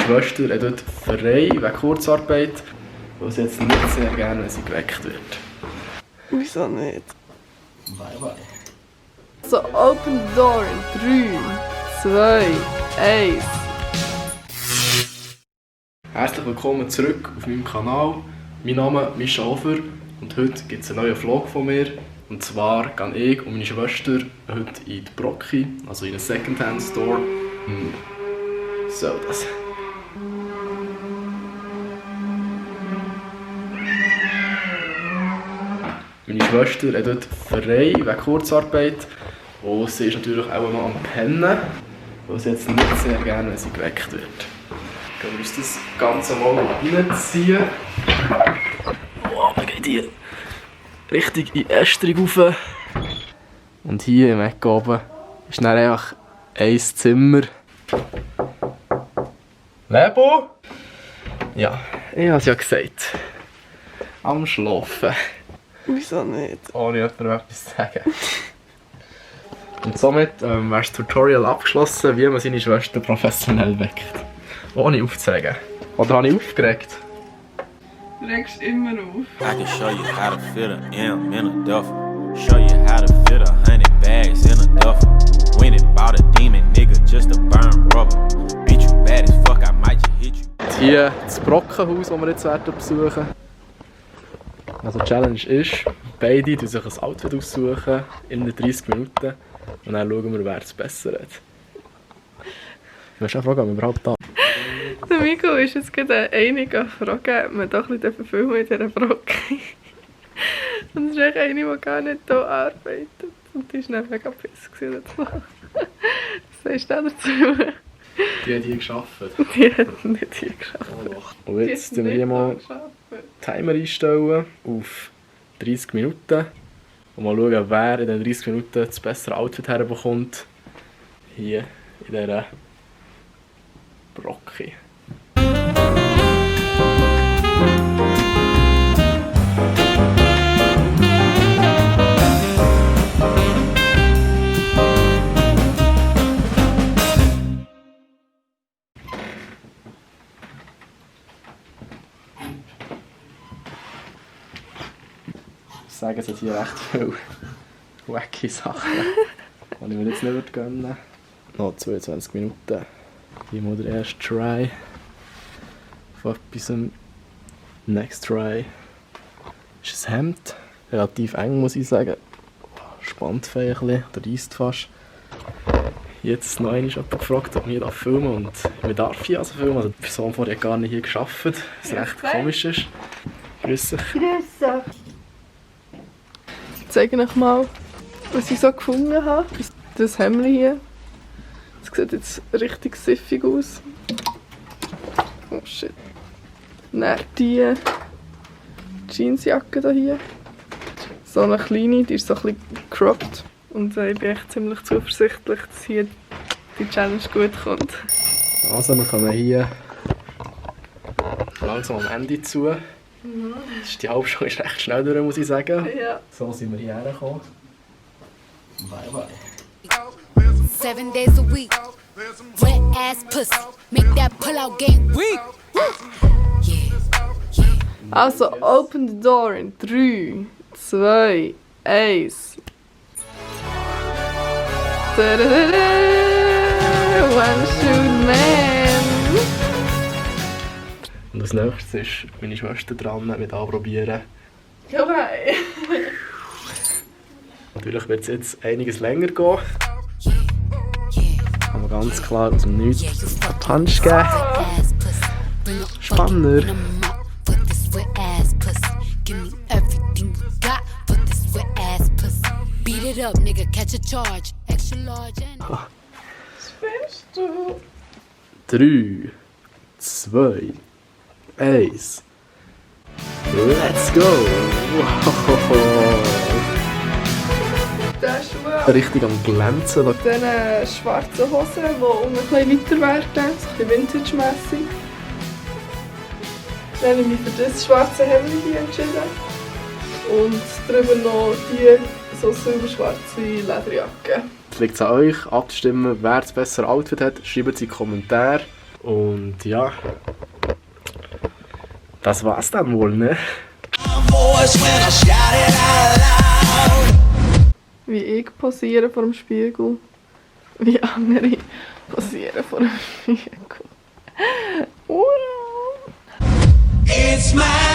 Schwester hat dort frei wegen Kurzarbeit, weil sie jetzt nicht sehr gerne, wenn sie geweckt wird. Wieso nicht? Bye bye. So, open the door in 3, 2, 1. Herzlich willkommen zurück auf meinem Kanal. Mein Name ist Mischa Hofer und heute gibt es einen neuen Vlog von mir. Und zwar gehen ich und meine Schwester heute in die Brocki, also in einen Secondhand-Store. So, das. Meine Schwester hat dort frei wegen Kurzarbeit. Und sie ist natürlich auch noch am Pennen, weil sie jetzt nicht sehr gerne, wenn sie geweckt wird. Gehen wir uns das Ganze mal reinziehen. Oh, wir gehen hier richtig in die Ästerung rauf. Und hier im Eck oben ist dann einfach ein Zimmer. Lebo? Ja, ich habe es ja gesagt. Am Schlafen. Wieso nicht? Ohne jemandem etwas zu sagen. Und somit wäre das Tutorial abgeschlossen, wie man seine Schwester professionell weckt. Ohne aufzuregen. Oder habe ich aufgeregt? Du regst immer auf. I can show you how to fit a M in a duffel. Show you how to fit 100 bags in a duffel. When it bought a demon nigga just to burn rubber. Bitch you bad as fuck, I might just hit you. Hier das Brockenhaus, das wir jetzt besuchen. Also die Challenge ist, beide sich ein Outfit aussuchen in 30 Minuten und dann schauen wir, wer es besser hat. Ich möchte auch fragen, ob wir überhaupt da. Der Miko ist jetzt gerade einige Fragen, ob man doch ein bisschen filmen in dieser Brocke. Und es ist echt eine, die gar nicht hier arbeitet. Und die war dann mega pissig. Was sagst du dazu? Die hat hier geschafft. Die hat nicht hier geschafft. Und jetzt tun wir hier mal den Timer einstellen auf 30 Minuten. Und mal schauen, wer in den 30 Minuten das bessere Outfit herbekommt. Hier in dieser Brocki. Ich sage, es hat hier recht viele wacky Sachen, die ich mir jetzt nicht gönnen würde. Noch 22 Minuten. Hier mal der erste Try von etwas. Next Try ist ein Hemd. Relativ eng, muss ich sagen. Spannt ein bisschen, oder reisst fast. Jetzt noch einmal jemand gefragt, ob ich hier filmen darf. Und wir dürfen also filmen. Also die Person vorher hat gar nicht hier gearbeitet, was recht komisch ist. Grüß dich. Grüß dich. Ich zeige euch mal, was ich so gefunden habe. Das Hemd hier. Das sieht jetzt richtig siffig aus. Oh shit. Dann die Jeansjacke hier. So eine kleine, die ist so ein bisschen cropped. Und ich bin echt ziemlich zuversichtlich, dass hier die Challenge gut kommt. Also wir kommen hier langsam am Ende zu. Die Hauptshow ist recht schnell durch, muss ich sagen. Ja. So sind wir hierher gekommen. Bye bye. 7 days a week. Wet ass pussy. Make that pull out game weak. Yeah. Also, open the door in 3, 2, 1. One shoot man. Und als nächstes ist meine Schwester dran mit anprobieren. Okay. Natürlich wird es jetzt einiges länger gehen. Kann man ganz klar aus dem Nichts einen Punch geben. Ass pussy. Bring it Spannender. Put this wet ass pussy. Give me everything you got. Put this wet ass pussy. Beat it up, nigga. Catch a charge. Extra large and. Spinnst du? 3, 2, 1. Let's go! Wow. Der Schuh. Richtig am Glänzen. Diese schwarzen Hosen, die ein bisschen weiter werden, so ein bisschen vintage-mässig. Dann habe ich mich für das schwarze Hemd hier entschieden. Und drüber noch die so silberschwarze Lederjacke. Es liegt an euch, abzustimmen, wer das bessere Outfit hat. Schreibt es in die Kommentare. Und ja, das war's dann wohl, ne? Wie ich posiere vor dem Spiegel. Wie andere posieren vor dem Spiegel. It's my